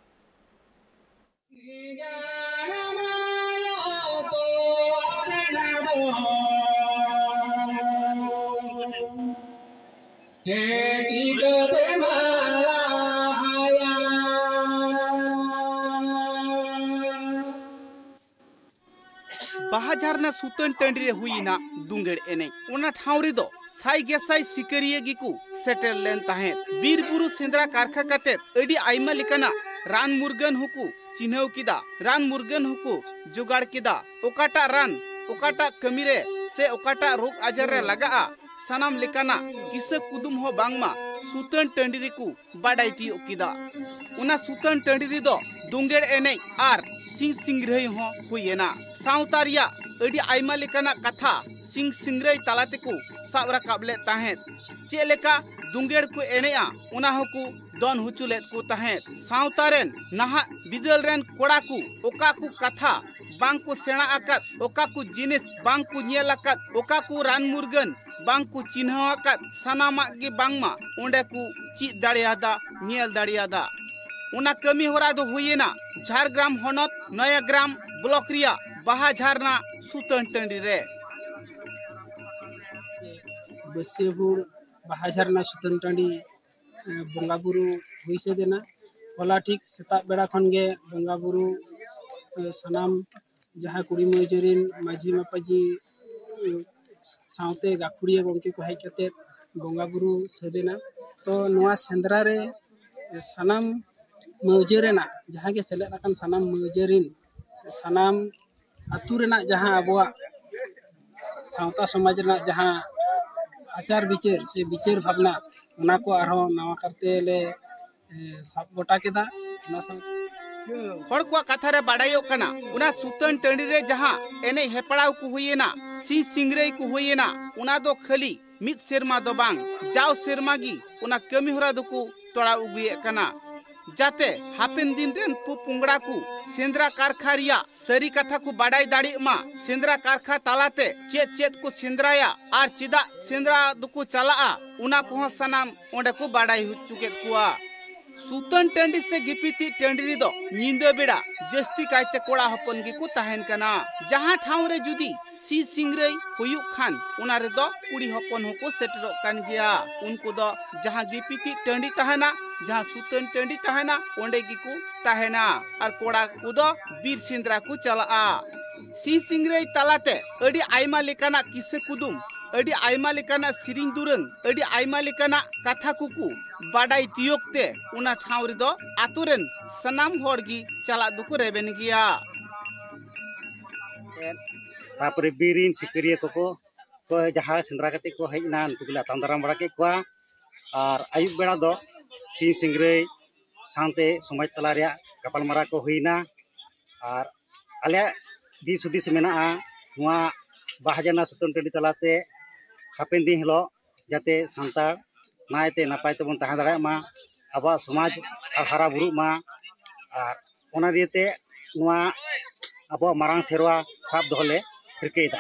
ᱵᱟᱦᱟ ᱡᱷᱟᱨᱱᱟ ᱥᱩᱛᱟᱹᱱ ᱴᱟᱺᱰᱤ ᱨᱮ ᱦᱩᱭ ᱮᱱᱟ ᱫᱩᱸᱜᱮᱲ ᱮᱱᱮᱡ᱾ ᱚᱱᱟ ᱴᱷᱟᱶ ᱨᱮᱫᱚ ᱥᱟᱭ ᱜᱮᱥᱟᱭ ᱥᱤᱠᱟᱹᱨᱤᱭᱟᱹ ᱜᱮᱠᱚ ᱥᱮᱴᱮᱨ ᱞᱮᱱ ᱛᱟᱦᱮᱸᱫ᱾ ᱵᱤᱨ ᱵᱩᱨᱩ ᱥᱮᱸᱫᱽᱨᱟ ᱠᱟᱨᱠᱷᱟ ᱠᱟᱛᱮᱫ ᱟᱹᱰᱤ ᱟᱭᱢᱟ ᱞᱮᱠᱟᱱᱟᱜ ᱨᱟᱱ ᱢᱩᱨᱜᱟᱹᱱ ᱦᱚᱸᱠᱚ ᱪᱤᱱᱦᱟᱹᱣ ᱠᱮᱫᱟ, ᱨᱟᱱ ᱢᱩᱨᱜᱟᱹᱱ ᱦᱚᱸᱠᱚ ᱡᱚᱜᱟᱲ ᱠᱮᱫᱟ᱾ ᱚᱠᱟᱴᱟᱜ ᱨᱟᱱ ᱚᱠᱟᱴᱟᱜ ᱠᱟᱹᱢᱤ ᱨᱮ ᱥᱮ ᱚᱠᱟᱴᱟᱜ ᱨᱳᱜᱽ ᱟᱡᱟᱨ ᱨᱮ ᱞᱟᱜᱟᱜᱼᱟ, ᱥᱟᱱᱟᱢ ᱞᱮᱠᱟᱱᱟᱜ ᱠᱤᱥᱟᱹ ᱠᱩᱫᱩᱢ ᱦᱚᱸ ᱵᱟᱝᱢᱟ ᱥᱩᱛᱟᱹᱱ ᱴᱟᱺᱰᱤ ᱨᱮᱠᱚ ᱵᱟᱰᱟᱭ ᱛᱤᱭᱳᱜ ᱠᱮᱫᱟ᱾ ᱚᱱᱟ ᱥᱩᱛᱟᱹᱱ ᱴᱟᱺᱰᱤ ᱨᱮᱫᱚ ᱫᱩᱸᱜᱮᱲ ᱮᱱᱮᱡ ᱟᱨ ᱥᱤᱧ ᱥᱤᱝᱨᱟᱹᱭ ᱦᱚᱸ ᱦᱩᱭ ᱮᱱᱟ᱾ ᱥᱟᱶᱛᱟ ᱨᱮᱭᱟᱜ ᱟᱹᱰᱤ ᱟᱭᱢᱟ ᱞᱮᱠᱟᱱᱟᱜ ᱠᱟᱛᱷᱟ ᱥᱤᱧ ᱥᱤᱝᱨᱟᱹᱭ ᱛᱟᱞᱟ ᱛᱮᱠᱚ ᱥᱟᱵ ᱨᱟᱠᱟᱵ ᱞᱮᱫ ᱛᱟᱦᱮᱸᱫ᱾ ᱪᱮᱫ ᱞᱮᱠᱟ ᱫᱩᱸᱜᱮᱲ ᱠᱚ ᱮᱱᱮᱡᱼᱟ, ᱚᱱᱟ ᱦᱚᱸᱠᱚ ᱫᱚᱱ ᱦᱚᱪᱚ ᱞᱮᱫ ᱠᱚ ᱛᱟᱦᱮᱸᱫ᱾ ᱥᱟᱶᱛᱟ ᱨᱮᱱ ᱱᱟᱦᱟᱜ ᱵᱤᱫᱟᱹᱞ ᱨᱮᱱ ᱠᱚᱲᱟ ᱠᱚ ᱚᱠᱟ ᱠᱚ ᱠᱟᱛᱷᱟ ᱵᱟᱝ ᱠᱚ ᱥᱮᱬᱟ ᱟᱠᱟᱫ, ᱚᱠᱟ ᱠᱚ ᱡᱤᱱᱤᱥ ᱵᱟᱝ ᱠᱚ ᱧᱮᱞ ᱟᱠᱟᱫ, ᱚᱠᱟ ᱠᱚ ᱨᱟᱱ ᱢᱩᱨᱜᱟᱹᱱ ᱵᱟᱝ ᱠᱚ ᱪᱤᱱᱦᱟᱹᱣ ᱟᱠᱟᱫ, ᱥᱟᱱᱟᱢᱟᱜ ᱜᱮ ᱵᱟᱝᱢᱟ ᱚᱸᱰᱮ ᱠᱚ ᱪᱮᱫ ᱫᱟᱲᱮᱭᱟᱫᱟ, ᱧᱮᱞ ᱫᱟᱲᱮᱭᱟᱫᱟ᱾ ᱚᱱᱟ ᱠᱟᱹᱢᱤ ᱦᱚᱨᱟ ᱫᱚ ᱦᱩᱭᱮᱱᱟ ᱡᱷᱟᱲᱜᱨᱟᱢ ᱦᱚᱱᱚᱛ ᱱᱚᱭᱟᱜᱨᱟᱢ ᱵᱞᱚᱠ ᱨᱮᱭᱟᱜ ᱵᱟᱦᱟ ᱡᱷᱟᱨᱱᱟ ᱥᱩᱛᱟᱹᱱ ᱴᱟᱺᱰᱤ ᱨᱮ᱾ ᱵᱟᱹᱥᱭᱟᱹ ᱦᱩᱲ ᱵᱟᱦᱟ ᱡᱷᱟᱨᱱᱟ ᱥᱩᱛᱟᱹᱱ ᱴᱟᱺᱰᱤ, ᱮ, ᱵᱚᱸᱜᱟ ᱵᱩᱨᱩ ᱦᱩᱭ ᱥᱟᱹᱛ ᱮᱱᱟ᱾ ᱦᱚᱞᱟ ᱴᱷᱤᱠ ᱥᱮᱛᱟᱜ ᱵᱮᱲᱟ ᱠᱷᱚᱱ ᱜᱮ ᱵᱚᱸᱜᱟ ᱵᱩᱨᱩ, ᱮ, ᱥᱟᱱᱟᱢ ᱡᱟᱦᱟᱸ ᱠᱩᱲᱤ ᱢᱟᱹᱡᱷᱤ ᱨᱮᱱ ᱢᱟᱹᱡᱷᱤ ᱢᱟᱯᱟᱡᱷᱤ, ᱮ, ᱥᱟᱶᱛᱮ ᱜᱟᱹᱠᱷᱩᱲᱤᱭᱟᱹ ᱜᱚᱢᱠᱮ ᱠᱚ ᱦᱮᱡ ᱠᱟᱛᱮ ᱵᱚᱸᱜᱟ ᱵᱩᱨᱩ ᱥᱟᱹᱛ ᱮᱱᱟ᱾ ᱛᱚ ᱱᱚᱣᱟ ᱥᱮᱸᱫᱽᱨᱟ ᱨᱮ ᱥᱟᱱᱟᱢ ᱢᱟᱹᱣᱡᱟᱹ ᱨᱮᱱᱟᱜ ᱡᱟᱦᱟᱸ ᱜᱮ ᱥᱮᱞᱮᱫ ᱟᱠᱟᱱ ᱥᱟᱱᱟᱢ ᱢᱟᱹᱣᱡᱟᱹ ᱨᱮᱱ ᱥᱟᱱᱟᱢ ᱟᱹᱛᱩ ᱨᱮᱱᱟᱜ ᱡᱟᱦᱟᱸ ᱟᱵᱚᱣᱟᱜ ᱥᱟᱶᱛᱟ ᱥᱚᱢᱟᱡᱽ ᱨᱮᱱᱟᱜ ᱡᱟᱦᱟᱸ ᱟᱪᱟᱨ ᱵᱤᱪᱟᱹᱨ ᱥᱮ ᱵᱤᱪᱟᱹᱨ ᱵᱷᱟᱵᱽᱱᱟ, ᱚᱱᱟ ᱠᱚ ᱟᱨᱦᱚᱸ ᱱᱟᱣᱟ ᱠᱟᱨᱛᱮ ᱞᱮ, ᱮ, ᱥᱟᱵ ᱜᱚᱴᱟ ᱠᱮᱫᱟ᱾ ᱚᱱᱟ ᱥᱟᱶᱛᱮ ᱦᱚᱲ ᱠᱚᱣᱟᱜ ᱠᱟᱛᱷᱟ ᱨᱮ ᱵᱟᱰᱟᱭᱚᱜ ᱠᱟᱱᱟ, ᱚᱱᱟ ᱥᱩᱛᱟᱹᱱ ᱴᱟᱺᱰᱤ ᱨᱮ ᱡᱟᱦᱟᱸ ᱮᱱᱮᱡ ᱦᱮᱯᱲᱟᱣ ᱠᱚ ᱦᱩᱭᱮᱱᱟ, ᱥᱤᱧ ᱥᱤᱝᱨᱟᱹᱭ ᱠᱚ ᱦᱩᱭᱮᱱᱟ, ᱚᱱᱟ ᱫᱚ ᱠᱷᱟᱹᱞᱤ ᱢᱤᱫ ᱥᱮᱨᱢᱟ ᱫᱚ ᱵᱟᱝ, ᱡᱟᱣ ᱥᱮᱨᱢᱟ ᱜᱮ ᱚᱱᱟ ᱠᱟᱹᱢᱤ ᱦᱚᱨᱟ ᱫᱚᱠᱚ ᱛᱚᱲᱟᱣ ᱟᱹᱜᱩᱭᱮᱫ ᱠᱟᱱᱟ, ᱡᱟᱛᱮ ᱦᱟᱯᱮᱱ ᱫᱤᱱ ᱨᱮᱱ ᱯᱚ ᱯᱚᱝᱲᱟ ᱠᱚ ᱥᱮᱸᱫᱽᱨᱟ ᱠᱟᱨᱠᱷᱟ ᱨᱮᱭᱟᱜ ᱥᱟᱹᱨᱤ ᱠᱟᱛᱷᱟ ᱠᱚ ᱵᱟᱰᱟᱭ ᱫᱟᱲᱮᱭᱟᱜ ᱢᱟ᱾ ᱥᱮᱸᱫᱽᱨᱟ ᱠᱟᱨᱠᱷᱟ ᱛᱟᱞᱟᱛᱮ ᱪᱮᱫ ᱪᱮᱫ ᱠᱚ ᱥᱮᱸᱫᱽᱨᱟᱭᱟ ᱟᱨ ᱪᱮᱫᱟᱜ ᱥᱮᱸᱫᱽᱨᱟ ᱫᱚᱠᱚ ᱪᱟᱞᱟᱜᱼᱟ, ᱚᱱᱟ ᱠᱚᱦᱚᱸ ᱥᱟᱱᱟᱢ ᱚᱸᱰᱮ ᱠᱚ ᱵᱟᱰᱟᱭ ᱦᱚᱪᱚ ᱠᱮᱫ ᱠᱚᱣᱟ᱾ ᱥᱩᱛᱟᱹᱱ ᱴᱟᱺᱰᱤ ᱥᱮ ᱜᱤᱯᱤᱛᱤᱡ ᱴᱟᱺᱰᱤ ᱨᱮᱫᱚ ᱧᱤᱫᱟᱹ ᱵᱮᱲᱟ ᱡᱟᱹᱥᱛᱤ ᱠᱟᱭᱛᱮ ᱠᱚᱲᱟ ᱦᱚᱯᱚᱱ ᱜᱮᱠᱚ ᱛᱟᱦᱮᱱ ᱠᱟᱱᱟ᱾ ᱡᱟᱦᱟᱸ ᱴᱷᱟᱶ ᱨᱮ ᱡᱩᱫᱤ ᱥᱤᱧ ᱥᱤᱝᱨᱟᱹᱭ ᱦᱩᱭᱩᱜ ᱠᱷᱟᱱ, ᱚᱱᱟ ᱨᱮᱫᱚ ᱠᱩᱲᱤ ᱦᱚᱯᱚᱱ ᱦᱚᱸᱠᱚ ᱥᱮᱴᱮᱨᱚᱜ ᱠᱟᱱ ᱜᱮᱭᱟ᱾ ᱩᱱᱠᱩ ᱫᱚ ᱡᱟᱦᱟᱸ ᱜᱤᱯᱤᱛᱤᱡ ᱴᱟᱺᱰᱤ ᱛᱟᱦᱮᱱᱟ, ᱡᱟᱦᱟᱸ ᱥᱩᱛᱟᱹᱱ ᱴᱟᱺᱰᱤ ᱛᱟᱦᱮᱱᱟ, ᱚᱸᱰᱮ ᱜᱮᱠᱚ ᱛᱟᱦᱮᱱᱟ᱾ ᱟᱨ ᱠᱚᱲᱟ ᱠᱚᱫᱚ ᱵᱤᱨ ᱥᱮᱸᱫᱽᱨᱟ ᱠᱚ ᱪᱟᱞᱟᱜᱼᱟ᱾ ᱥᱤᱧ ᱥᱤᱝᱨᱟᱹᱭ ᱛᱟᱞᱟᱛᱮ ᱟᱹᱰᱤ ᱟᱭᱢᱟ ᱞᱮᱠᱟᱱᱟᱜ ᱠᱤᱥᱟᱹ ᱠᱩᱫᱩᱢ, ᱟᱹᱰᱤ ᱟᱭᱢᱟ ᱞᱮᱠᱟᱱᱟᱜ ᱥᱮᱨᱮᱧ ᱫᱩᱨᱟᱹᱝ, ᱟᱹᱰᱤ ᱟᱭᱢᱟ ᱞᱮᱠᱟᱱᱟᱜ ᱠᱟᱛᱷᱟ ᱠᱚᱠᱚ ᱵᱟᱰᱟᱭ ᱛᱤᱭᱳᱜ ᱛᱮ, ᱚᱱᱟ ᱴᱷᱟᱶ ᱨᱮᱫᱚ ᱟᱛᱳ ᱨᱮᱱ ᱥᱟᱱᱟᱢ ᱦᱚᱲ ᱜᱮ ᱪᱟᱞᱟᱜ ᱫᱚᱠᱚ ᱨᱮᱵᱮᱱ ᱜᱮᱭᱟ᱾ ᱛᱟᱯᱚᱨᱮ ᱵᱤᱨ ᱨᱮᱱ ᱥᱤᱠᱟᱹᱨᱤᱭᱟᱹ ᱠᱚᱠᱚ, ᱠᱚ ᱡᱟᱦᱟᱸ ᱥᱮᱸᱫᱽᱨᱟ ᱠᱟᱛᱮ ᱠᱚ ᱦᱮᱡ ᱮᱱᱟ, ᱩᱱᱠᱩ ᱠᱚᱞᱮ ᱟᱛᱟᱝ ᱫᱟᱨᱟᱢ ᱵᱟᱲᱟ ᱠᱮᱫ ᱠᱚᱣᱟ᱾ ᱟᱨ ᱟᱹᱭᱩᱵ ᱵᱮᱲᱟ ᱫᱚ ᱥᱤᱧ ᱥᱤᱝᱨᱟᱹᱭ ᱥᱟᱶᱛᱮ ᱥᱚᱢᱟᱡᱽ ᱛᱟᱞᱟ ᱨᱮᱭᱟᱜ ᱜᱟᱯᱟᱞᱢᱟᱨᱟᱣ ᱠᱚ ᱦᱩᱭᱱᱟ᱾ ᱟᱨ ᱟᱞᱮᱭᱟᱜ ᱫᱤᱥ ᱦᱩᱫᱤᱥ ᱢᱮᱱᱟᱜᱼᱟ, ᱱᱚᱣᱟ ᱵᱟᱦᱟ ᱡᱟᱱᱟ ᱥᱩᱛᱟᱹᱱ ᱴᱟᱺᱰᱤ ᱛᱟᱞᱟᱛᱮ ᱦᱟᱯᱮᱱ ᱫᱤᱱ ᱦᱤᱞᱳᱜ ᱡᱟᱛᱮ ᱥᱟᱱᱛᱟᱲ ᱱᱟᱭᱛᱮ ᱱᱟᱯᱟᱭ ᱛᱮᱵᱚᱱ ᱛᱟᱦᱮᱸ ᱫᱟᱲᱮᱭᱟᱜ ᱢᱟ, ᱟᱵᱚᱣᱟᱜ ᱥᱚᱢᱟᱡᱽ ᱟᱨ ᱦᱟᱨᱟ ᱵᱩᱨᱩᱜ ᱢᱟ᱾ ᱟᱨ ᱚᱱᱟ ᱤᱭᱟᱹᱛᱮ ᱱᱚᱣᱟ ᱟᱵᱚᱣᱟᱜ ᱢᱟᱨᱟᱝ ᱥᱮᱨᱣᱟ ᱥᱟᱵ ᱫᱚᱦᱚ ᱞᱮ ᱨᱤᱠᱟᱹᱭᱮᱫᱟ᱾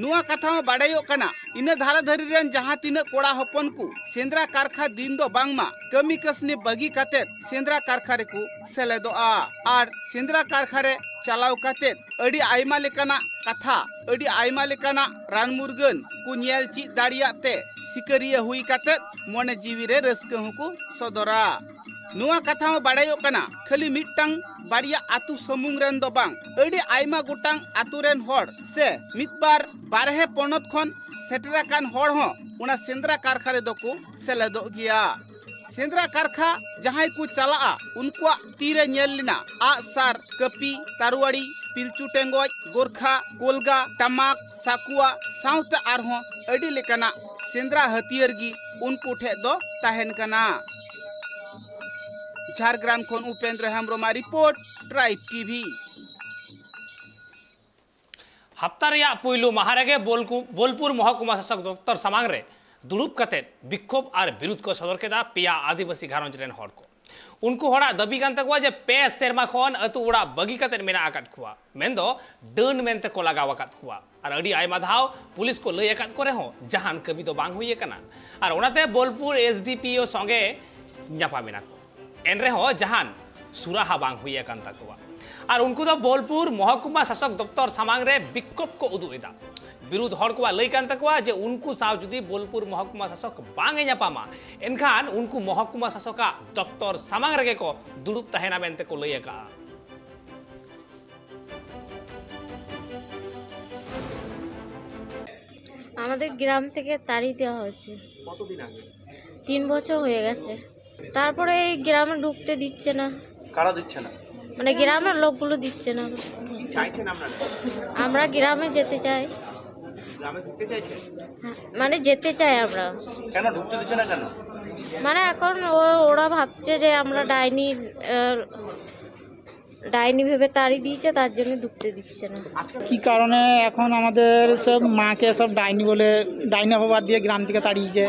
ᱱᱚᱣᱟ ᱠᱟᱛᱷᱟ ᱦᱚᱸ ᱵᱟᱰᱟᱭᱚᱜ ᱠᱟᱱᱟ, ᱤᱱᱟᱹ ᱫᱷᱟᱨᱟ ᱫᱷᱟᱹᱨᱤ ᱨᱮᱱ ᱡᱟᱦᱟᱸ ᱛᱤᱱᱟᱹᱜ ᱠᱚᱲᱟ ᱦᱚᱯᱚᱱ ᱠᱚ ᱥᱮᱸᱫᱽᱨᱟ ᱠᱟᱨᱠᱷᱟ ᱫᱤᱱ ᱫᱚ ᱵᱟᱝᱢᱟ ᱠᱟᱹᱢᱤ ᱠᱟᱹᱥᱱᱤ ᱵᱟᱹᱜᱤ ᱠᱟᱛᱮᱫ ᱥᱮᱸᱫᱽᱨᱟ ᱠᱟᱨᱠᱷᱟ ᱨᱮᱠᱚ ᱥᱮᱞᱮᱫᱚᱜᱼᱟ᱾ ᱟᱨ ᱥᱮᱸᱫᱽᱨᱟ ᱠᱟᱨᱠᱷᱟ ᱨᱮ ᱪᱟᱞᱟᱣ ᱠᱟᱛᱮᱫ ᱟᱹᱰᱤ ᱟᱭᱢᱟ ᱞᱮᱠᱟᱱᱟᱜ ᱠᱟᱛᱷᱟ, ᱟᱹᱰᱤ ᱟᱭᱢᱟ ᱞᱮᱠᱟᱱᱟᱜ ᱨᱟᱱ ᱢᱩᱨᱜᱟᱹᱱ ᱠᱚ ᱧᱮᱞ ᱪᱮᱫ ᱫᱟᱲᱮᱭᱟᱜ ᱛᱮ ᱥᱤᱠᱟᱹᱨᱤᱭᱟᱹ ᱦᱩᱭ ᱠᱟᱛᱮᱫ ᱢᱚᱱᱮ ᱡᱤᱣᱤ ᱨᱮ ᱨᱟᱹᱥᱠᱟᱹ ᱦᱚᱸᱠᱚ ᱥᱚᱫᱚᱨᱟ᱾ ᱱᱚᱣᱟ ᱠᱟᱛᱷᱟ ᱦᱚᱸ ᱵᱟᱰᱟᱭᱚᱜ ᱠᱟᱱᱟ, ᱠᱷᱟᱹᱞᱤ ᱢᱤᱫᱴᱟᱝ ᱵᱟᱨᱭᱟ ᱟᱹᱛᱩ ᱥᱩᱢᱩᱝ ᱨᱮᱱ ᱫᱚ ᱵᱟᱝ, ᱟᱹᱰᱤ ᱟᱭᱢᱟ ᱜᱚᱴᱟᱝ ᱟᱹᱛᱩ ᱨᱮᱱ ᱦᱚᱲ ᱥᱮ ᱢᱤᱫ ᱵᱟᱨ ᱵᱟᱨᱦᱮ ᱯᱚᱱᱚᱛ ᱠᱷᱚᱱ ᱥᱮᱴᱮᱨ ᱟᱠᱟᱱ ᱦᱚᱲ ᱦᱚᱸ ᱚᱱᱟ ᱥᱮᱸᱫᱽᱨᱟ ᱠᱟᱨᱠᱷᱟ ᱨᱮᱫᱚ ᱠᱚ ᱥᱮᱞᱮᱫᱚᱜ ᱜᱮᱭᱟ᱾ ᱥᱮᱸᱫᱽᱨᱟ ᱠᱟᱨᱠᱷᱟ ᱡᱟᱦᱟᱸᱭ ᱠᱚ ᱪᱟᱞᱟᱜᱼᱟ, ᱩᱱᱠᱩᱣᱟᱜ ᱛᱤᱨᱮ ᱧᱮᱞ ᱞᱮᱱᱟ ᱟᱜᱼᱥᱟᱨ, ᱠᱟᱹᱯᱤ, ᱛᱟᱨᱣᱟᱲᱤ, ᱯᱤᱞᱪᱩ ᱴᱮᱸᱜᱚᱡ, ᱜᱚᱨᱠᱷᱟ, ᱠᱚᱞᱜᱟ, ᱴᱟᱢᱟᱠ, ᱥᱟᱠᱩᱣᱟ, ᱥᱟᱶᱛᱮ ᱟᱨᱦᱚᱸ ᱟᱹᱰᱤ ᱞᱮᱠᱟᱱᱟᱜ ᱥᱮᱸᱫᱽᱨᱟ ᱦᱟᱹᱛᱭᱟᱹᱨ ᱜᱮ ᱩᱱᱠᱩ ᱴᱷᱮᱱ ᱫᱚ ᱛᱟᱦᱮᱱ ᱠᱟᱱᱟ᱾ ᱡᱷᱟᱲᱜᱨᱟᱢ ᱠᱷᱚᱱ ᱩᱯᱮᱱᱫᱨᱚ ᱦᱮᱢᱵᱨᱚᱢᱟᱜ ᱨᱤᱯᱳᱨᱴ, ᱴᱨᱟᱭᱤᱵᱽ ᱴᱤᱵᱷᱤ᱾ ᱦᱟᱯᱛᱟ ᱨᱮᱭᱟᱜ ᱯᱩᱭᱞᱩ ᱢᱟᱦᱟ ᱨᱮᱜᱮ ᱵᱳᱞᱠᱩ-, ᱵᱳᱞᱯᱩᱨ ᱢᱚᱦᱚᱠᱩᱢᱟ ᱥᱟᱥᱚᱠ ᱫᱚᱯᱛᱚᱨ ᱥᱟᱢᱟᱝ ᱨᱮ ᱫᱩᱲᱩᱵ ᱠᱟᱛᱮ ᱵᱤᱠᱠᱷᱳᱵ ᱟᱨ ᱵᱤᱨᱩᱫᱷ ᱠᱚ ᱥᱚᱫᱚᱨ ᱠᱮᱫᱟ ᱯᱮᱭᱟ ᱟᱹᱫᱤᱵᱟᱹᱥᱤ ᱜᱷᱟᱨᱚᱸᱡᱽ ᱨᱮᱱ ᱦᱚᱲ ᱠᱚ᱾ ᱩᱱᱠᱩ ᱦᱚᱲᱟᱜ ᱫᱟᱹᱵᱤ ᱠᱟᱱ ᱛᱟᱠᱚᱣᱟ ᱡᱮ ᱯᱮ ᱥᱮᱨᱢᱟ ᱠᱷᱚᱱ ᱟᱹᱛᱩ ᱚᱲᱟᱜ ᱵᱟᱹᱜᱤ ᱠᱟᱛᱮ ᱢᱮᱱᱟᱜ ᱟᱠᱟᱫ ᱠᱚᱣᱟ, ᱢᱮᱱᱫᱚ ᱰᱟᱹᱱ ᱢᱮᱱᱛᱮ ᱠᱚ ᱞᱟᱜᱟᱣ ᱟᱠᱟᱫ ᱠᱚᱣᱟ᱾ ᱟᱨ ᱟᱹᱰᱤ ᱟᱭᱢᱟ ᱫᱷᱟᱣ ᱯᱩᱞᱤᱥ ᱠᱚ ᱞᱟᱹᱭ ᱟᱠᱟᱫ ᱠᱚ ᱨᱮᱦᱚᱸ ᱡᱟᱦᱟᱱ ᱠᱟᱹᱢᱤ ᱫᱚ ᱵᱟᱝ ᱦᱩᱭ ᱟᱠᱟᱱᱟ᱾ ᱟᱨ ᱚᱱᱟᱛᱮ ᱵᱳᱞᱯᱩᱨ ᱮᱥ ᱰᱤ ᱯᱤ ᱳ ᱥᱚᱸᱜᱮ ᱧᱟᱯᱟᱢ ᱮᱱᱟ ᱠᱚ᱾ ᱮᱱ ᱨᱮᱦᱚᱸ ᱡᱟᱦᱟᱱ ᱥᱩᱨᱟᱦᱟ ᱵᱟᱝ ᱦᱩᱭ ᱟᱠᱟᱱ ᱛᱟᱠᱚᱣᱟ᱾ ᱟᱨ ᱩᱱᱠᱩ ᱫᱚ ᱵᱳᱞᱯᱩᱨ ᱢᱚᱦᱚᱠᱩᱢᱟ ᱥᱟᱥᱚᱠ ᱫᱚᱯᱛᱚᱨ ᱥᱟᱢᱟᱝ ᱨᱮ ᱵᱤᱠᱠᱷᱳᱵ ᱠᱚ ᱩᱫᱩᱜ ᱮᱫᱟ᱾ ᱵᱤᱨᱩᱫᱷ ᱦᱚᱲ ᱠᱚᱣᱟᱜ ᱞᱟᱹᱭ ᱠᱟᱱ ᱛᱟᱠᱚᱣᱟ ᱡᱮ ᱩᱱᱠᱩ ᱥᱟᱶ ᱡᱩᱫᱤ ᱵᱳᱞᱯᱩᱨ ᱢᱚᱦᱚᱠᱩᱢᱟ ᱥᱟᱥᱚᱠ ᱵᱟᱝ ᱮ ᱧᱟᱯᱟᱢᱟ, ᱮᱱᱠᱷᱟᱱ ᱩᱱᱠᱩ ᱢᱚᱦᱚᱠᱩᱢᱟ ᱥᱟᱥᱚᱠᱟᱜ ᱫᱚᱯᱛᱚᱨ ᱥᱟᱢᱟᱝ ᱨᱮᱜᱮ ᱠᱚ ᱫᱩᱲᱩᱵ ᱛᱟᱦᱮᱱᱟ ᱢᱮᱱᱛᱮ ᱠᱚ ᱞᱟᱹᱭ ᱟᱠᱟᱜᱼᱟ᱾ আমাদের গ্রাম থেকে তাড়িয়ে দেওয়া হয়েছে। কতদিন আগে? তিন বছর হয়ে গেছে। তারপরে এই গ্রামে ঢুকতে দিচ্ছে না। কারা দিচ্ছে না? মানে গ্রামের লোকগুলো দিচ্ছে না। কি চাইছেন আপনারা? আমরা গ্রামে যেতে চাই। গ্রামে ঢুকতে চাইছেন? হ্যাঁ, মানে যেতে চাই আমরা। কেন ঢুকতে দিচ্ছে না কেন? মানে এখন ও-, ওরা ভাবছে যে আমরা ডাইনি, আহ, ডাইনি ভেবে তাড়ি দিয়েছে, তার জন্য ঢুকতে দিচ্ছে না। কি কারণে এখন আমাদের সব মাকে সব ডাইনি বলে, ডাইনি অপবাদ দিয়ে গ্রাম থেকে তাড়িয়েছে।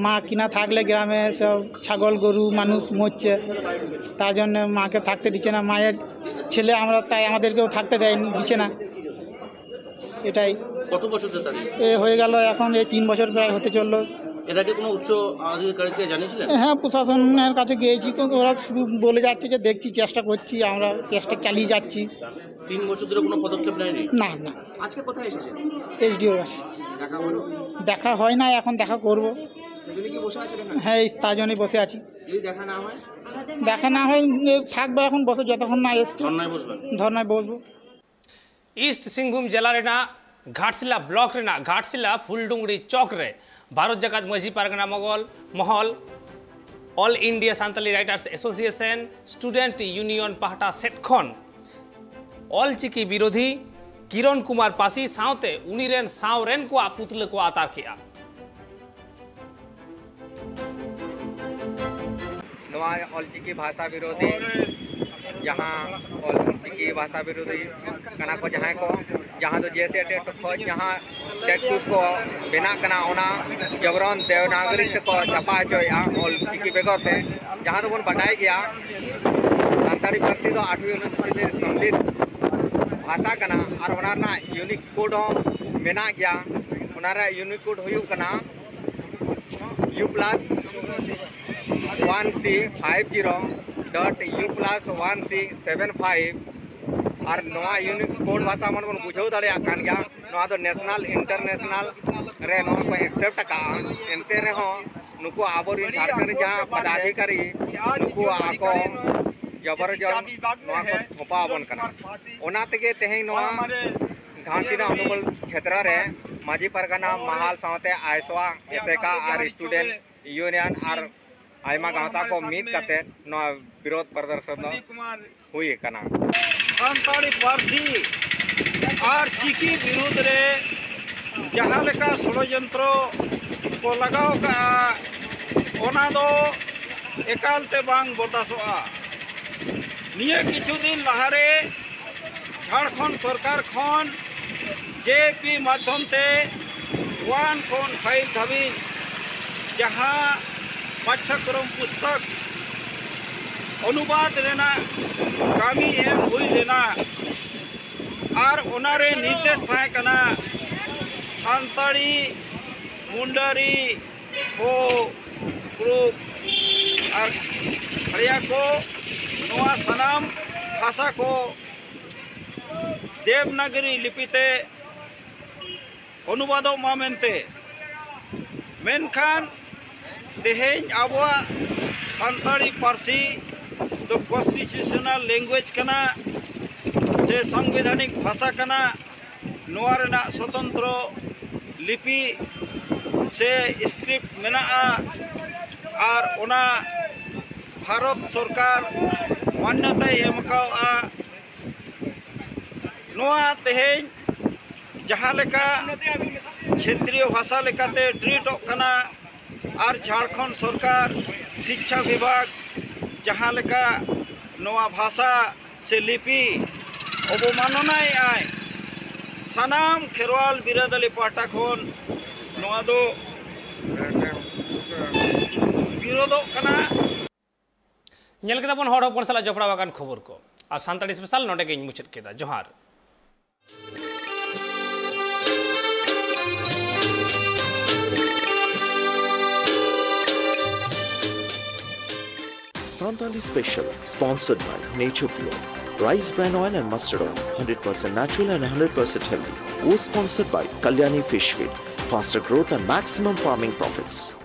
মা কিনা থাকলে গ্রামে সব ছাগল, গরু, মানুষ মরছে, তার জন্য মাকে থাকতে দিচ্ছে না। মায়ের ছেলে আমরা, তাই আমাদেরকেও থাকতে দেয়, দিচ্ছে না। এটাই। কত বছর ধরে দাঁড়িয়ে? এ হয়ে গেল, এখন এই তিন বছর প্রায় হতে চললো। এর আগে কোনো উচ্চ আধিকারিককে জানিয়েছিলেন? হ্যাঁ, প্রশাসনের কাছে গিয়েছি, কিন্তু ওরা শুধু বলে যাচ্ছে যে দেখছি, চেষ্টা করছি, আমরা চেষ্টা চালিয়ে যাচ্ছি। তিন বছর ধরে কোনো পদক্ষেপ নেয়নি? না, না। আজকে কোথায় এসেছেন? এসডিওর কাছে। দেখা হলো? দেখা হয় না, এখন দেখা করব। সেজন্য কি বসে আছেন এখানে? হ্যাঁ, এই তার জন্যই বসে আছি। যদি দেখা না হয়? দেখা না হয়, এ, থাকবো এখন বসে, যতক্ষণ না এসছে। ধর্নায় বসবেন? ধর্নায় বসবো। ᱤᱥᱴ ᱥᱤᱝᱵᱷᱩᱢ ᱡᱮᱞᱟ ᱨᱮᱱᱟᱜ ᱜᱷᱟᱴᱥᱤᱞᱟ ᱵᱞᱚᱠ ᱨᱮᱱᱟᱜ ᱜᱷᱟᱴᱥᱤᱞᱟ ᱯᱷᱩᱞᱰᱩᱝᱨᱤ ᱪᱚᱠ ᱨᱮ ᱵᱷᱟᱨᱚᱛ ᱡᱟᱠᱟᱛ ᱢᱟᱹᱡᱷᱤ ᱯᱟᱨᱜᱟᱱᱟ ᱢᱚᱜᱚᱞ ᱢᱚᱦᱚᱞ All India Santali Writers Association Student Union ᱯᱟᱦᱴᱟ ᱥᱮᱫ ᱠᱷᱚᱱ ᱚᱞᱪᱤᱠᱤ ᱵᱤᱨᱳᱫᱷᱤ ᱠᱤᱨᱚᱱ ᱠᱩᱢᱟᱨ ᱯᱟᱥᱤ ᱥᱟᱶᱛᱮ ᱩᱱᱤ ᱨᱮᱱ ᱥᱟᱶ ᱨᱮᱱ ᱠᱚᱣᱟᱜ ᱯᱩᱛᱞᱟᱹ ᱠᱚ ᱟᱛᱟᱨ ᱠᱮᱫᱼᱟ᱾ ᱱᱚᱣᱟ ᱚᱞᱪᱤᱠᱤ ᱵᱷᱟᱥᱟ ᱵᱤᱨᱳᱫᱷᱤ, ᱡᱟᱦᱟᱸ ᱚᱞᱪᱤᱠᱤ ᱵᱷᱟᱥᱟ ᱵᱤᱨᱳᱫᱷᱤ ᱠᱟᱱᱟ ᱠᱚ ᱡᱟᱦᱟᱸᱭ ᱠᱚ, ᱡᱟᱦᱟᱸ ᱫᱚ ᱡᱮ ᱥᱮ ᱴᱮᱴ ᱠᱷᱚᱱ ᱡᱟᱦᱟᱸ ᱴᱮᱠᱥᱴ ᱵᱩᱠ ᱠᱚ ᱵᱮᱱᱟᱜ ᱠᱟᱱᱟ, ᱚᱱᱟ ᱡᱚᱵᱨᱚᱱ ᱫᱮᱵᱽᱱᱟᱜᱚᱨᱤ ᱛᱮᱠᱚ ᱪᱷᱟᱯᱟ ᱦᱚᱪᱚᱭᱮᱫᱼᱟ ᱚᱞᱪᱤᱠᱤ ᱵᱮᱜᱚᱨ ᱛᱮ᱾ ᱡᱟᱦᱟᱸ ᱫᱚᱵᱚᱱ ᱵᱟᱰᱟᱭ ᱜᱮᱭᱟ, ᱥᱟᱱᱛᱟᱲᱤ ᱯᱟᱹᱨᱥᱤ ᱫᱚ ᱟᱴᱷᱣᱤ ᱚᱱᱩᱥᱩᱪᱤ ᱨᱮ ᱥᱚᱝᱵᱤᱫᱷᱟᱱ ᱵᱷᱟᱥᱟ ᱠᱟᱱᱟ ᱟᱨ ᱚᱱᱟ ᱨᱮᱱᱟᱜ ᱤᱭᱩᱱᱤᱠ ᱠᱳᱰ ᱦᱚᱸ ᱢᱮᱱᱟᱜ ᱜᱮᱭᱟ᱾ ᱚᱱᱟ ᱨᱮᱭᱟᱜ ᱤᱭᱩᱱᱤᱠ ᱠᱳᱰ ᱦᱩᱭᱩᱜ ᱠᱟᱱᱟ U plus one C five zero dot U plus one C seven five᱾ ᱟᱨ ᱱᱚᱣᱟ ᱤᱭᱩᱱᱤᱠ ᱠᱳᱰ ᱵᱷᱟᱥᱟ ᱢᱟᱱᱮ ᱵᱚᱱ ᱵᱩᱡᱷᱟᱹᱣ ᱫᱟᱲᱮᱭᱟᱜ ᱠᱟᱱ ᱜᱮᱭᱟ, ᱱᱚᱣᱟ ᱫᱚ ᱱᱮᱥᱱᱟᱞ ᱤᱱᱴᱟᱨᱱᱮᱥᱱᱟᱞ ᱨᱮ ᱱᱚᱣᱟ ᱠᱚ ᱮᱠᱥᱮᱯᱴ ᱟᱠᱟᱫᱼᱟ᱾ ᱮᱱᱛᱮ ᱨᱮᱦᱚᱸ ᱱᱩᱠᱩ ᱟᱵᱚᱨᱮᱱ ᱡᱷᱟᱲᱠᱷᱚᱸᱰ ᱨᱮ ᱡᱟᱦᱟᱸ ᱯᱚᱫᱟᱫᱷᱤᱠᱟᱨᱤ, ᱱᱩᱠᱩ ᱟᱠᱚ ᱡᱚᱵᱚᱨ ᱡᱚᱵᱚᱨ ᱱᱚᱣᱟ ᱠᱚ ᱛᱷᱚᱯᱟ ᱟᱵᱚᱱ ᱠᱟᱱᱟ᱾ ᱚᱱᱟ ᱛᱮᱜᱮ ᱛᱮᱦᱮᱧ ᱱᱚᱣᱟ ᱜᱷᱟᱴᱥᱤᱞᱟ ᱚᱱᱩᱜᱳᱞ ᱪᱷᱮᱛᱨᱚ ᱨᱮ ᱢᱟᱹᱡᱷᱤ ᱯᱟᱨᱜᱟᱱᱟ ᱢᱟᱦᱟᱞ ᱥᱟᱶᱛᱮ ᱟᱭᱥᱚᱣᱟ, ᱮᱥᱮᱠᱟ ᱟᱨ ᱥᱴᱩᱰᱮᱱᱴ ᱤᱭᱩᱱᱤᱭᱚᱱ ᱟᱨ ᱟᱭᱢᱟ ᱜᱟᱶᱛᱟ ᱠᱚ ᱢᱤᱫ ᱠᱟᱛᱮ ᱱᱚᱣᱟ ᱵᱤᱨᱳᱫᱷ ᱯᱨᱚᱫᱚᱨᱥᱚᱱ ᱫᱚ ᱦᱩᱭ ᱟᱠᱟᱱᱟ᱾ ᱥᱟᱱᱛᱟᱲᱤ ᱯᱟᱹᱨᱥᱤ ᱟᱨ ᱪᱤᱠᱤ ᱵᱤᱨᱩᱫᱽ ᱨᱮ ᱡᱟᱦᱟᱸ ᱞᱮᱠᱟ ᱥᱚᱲᱚᱡᱚᱱᱛᱨᱚ ᱠᱚ ᱞᱟᱜᱟᱣ ᱠᱟᱜᱼᱟ, ᱚᱱᱟ ᱫᱚ ᱮᱠᱟᱞ ᱛᱮ ᱵᱟᱝ ᱵᱚᱨᱫᱟᱥᱚᱜᱼᱟ᱾ ᱱᱤᱭᱟᱹ ᱠᱤᱪᱷᱩ ᱫᱤᱱ ᱞᱟᱦᱟᱨᱮ ᱡᱷᱟᱲᱠᱷᱚᱸᱰ ᱥᱚᱨᱠᱟᱨ ᱠᱷᱚᱱ ᱡᱮ ᱯᱤ ᱢᱟᱫᱽᱫᱷᱚᱢ ᱛᱮ ᱳᱣᱟᱱ ᱠᱷᱚᱱ ᱯᱷᱟᱭᱤᱵᱷ ᱫᱷᱟᱹᱵᱤᱡ ᱡᱟᱦᱟᱸ ᱯᱟᱴᱷᱭᱚᱠᱨᱚᱢ ᱯᱩᱥᱛᱚᱠ ᱚᱱᱩᱵᱟᱫ ᱨᱮᱱᱟᱜ ᱠᱟᱹᱢᱤ ᱮᱢ ᱦᱩᱭ ᱞᱮᱱᱟ ᱟᱨ ᱚᱱᱟᱨᱮ ᱱᱤᱨᱫᱮᱥ ᱛᱟᱦᱮᱸ ᱠᱟᱱᱟ ᱥᱟᱱᱛᱟᱲᱤ, ᱢᱩᱱᱰᱟᱨᱤ, ᱦᱳ, ᱠᱩᱲᱩᱠ ᱟᱨ ᱠᱷᱟᱲᱭᱟ ᱠᱚ, ᱱᱚᱣᱟ ᱥᱟᱱᱟᱢ ᱵᱷᱟᱥᱟ ᱠᱚ ᱫᱮᱵᱽᱱᱟᱜᱚᱨᱤ ᱞᱤᱯᱤ ᱛᱮ ᱚᱱᱩᱵᱟᱫᱚᱜ ᱢᱟ ᱢᱮᱱᱛᱮ᱾ ᱢᱮᱱᱠᱷᱟᱱ ᱛᱮᱦᱮᱧ ᱟᱵᱚᱣᱟᱜ ᱥᱟᱱᱛᱟᱲᱤ ᱯᱟᱹᱨᱥᱤ ᱫᱚ ᱠᱚᱱᱥᱴᱤᱴᱤᱭᱩᱥᱚᱱᱟᱞ ᱞᱮᱝᱜᱩᱭᱮᱡᱽ ᱠᱟᱱᱟ ᱥᱮ ᱥᱟᱝᱵᱤᱫᱷᱟᱱᱤᱠ ᱵᱷᱟᱥᱟ ᱠᱟᱱᱟ᱾ ᱱᱚᱣᱟ ᱨᱮᱱᱟᱜ ᱥᱚᱛᱚᱱᱛᱨᱚ ᱞᱤᱯᱤ ᱥᱮ ᱥᱠᱨᱤᱯᱴ ᱢᱮᱱᱟᱜᱼᱟ᱾ ᱟᱨ ᱚᱱᱟ ᱵᱷᱟᱨᱚᱛ ᱥᱚᱨᱠᱟᱨ ᱢᱟᱱᱱᱚᱛᱟᱭ ᱮᱢ ᱠᱟᱣᱜᱼᱟ᱾ ᱱᱚᱣᱟ ᱛᱮᱦᱮᱧ ᱡᱟᱦᱟᱸ ᱞᱮᱠᱟ ᱠᱷᱮᱛᱨᱤᱭᱚ ᱵᱷᱟᱥᱟ ᱞᱮᱠᱟᱛᱮ ᱴᱨᱤᱴᱚᱜ ᱠᱟᱱᱟ, ᱟᱨ ᱡᱷᱟᱲᱠᱷᱚᱸᱰ ᱥᱚᱨᱠᱟᱨ ᱥᱤᱪᱪᱷᱟ ᱵᱤᱵᱷᱟᱜᱽ ᱡᱟᱦᱟᱸ ᱞᱮᱠᱟ ᱱᱚᱣᱟ ᱵᱷᱟᱥᱟ ᱥᱮ ᱞᱤᱯᱤ ᱚᱵᱚᱢᱟᱱᱚᱱᱟᱭᱮᱫ ᱟᱭ, ᱥᱟᱱᱟᱢ ᱠᱷᱮᱨᱣᱟᱞ ᱵᱤᱨᱟᱹᱫᱟᱹᱞᱤ ᱯᱟᱦᱴᱟ ᱠᱷᱚᱱ ᱱᱚᱣᱟ ᱫᱚ ᱵᱤᱨᱳᱫᱚᱜ ᱠᱟᱱᱟ᱾ ᱧᱮᱞ ᱠᱮᱫᱟ ᱵᱚᱱ ᱦᱚᱲ ᱦᱚᱯᱚᱱ ᱥᱟᱞᱟᱜ ᱡᱚᱯᱲᱟᱣ ᱟᱠᱟᱱ ᱠᱷᱚᱵᱚᱨ ᱠᱚ᱾ ᱟᱨ ᱥᱟᱱᱛᱟᱲᱤ ᱥᱯᱮᱥᱟᱞ ᱱᱚᱰᱮ ᱜᱮᱧ ᱢᱩᱪᱟᱹᱫ ᱠᱮᱫᱟ᱾ ᱡᱚᱦᱟᱨ᱾ Santali Special, sponsored by Nature Pure, rice bran oil and mustard oil, hundred percent natural and hundred percent healthy. Co-sponsored by Kalyani Fish Feed, faster growth and maximum farming profits.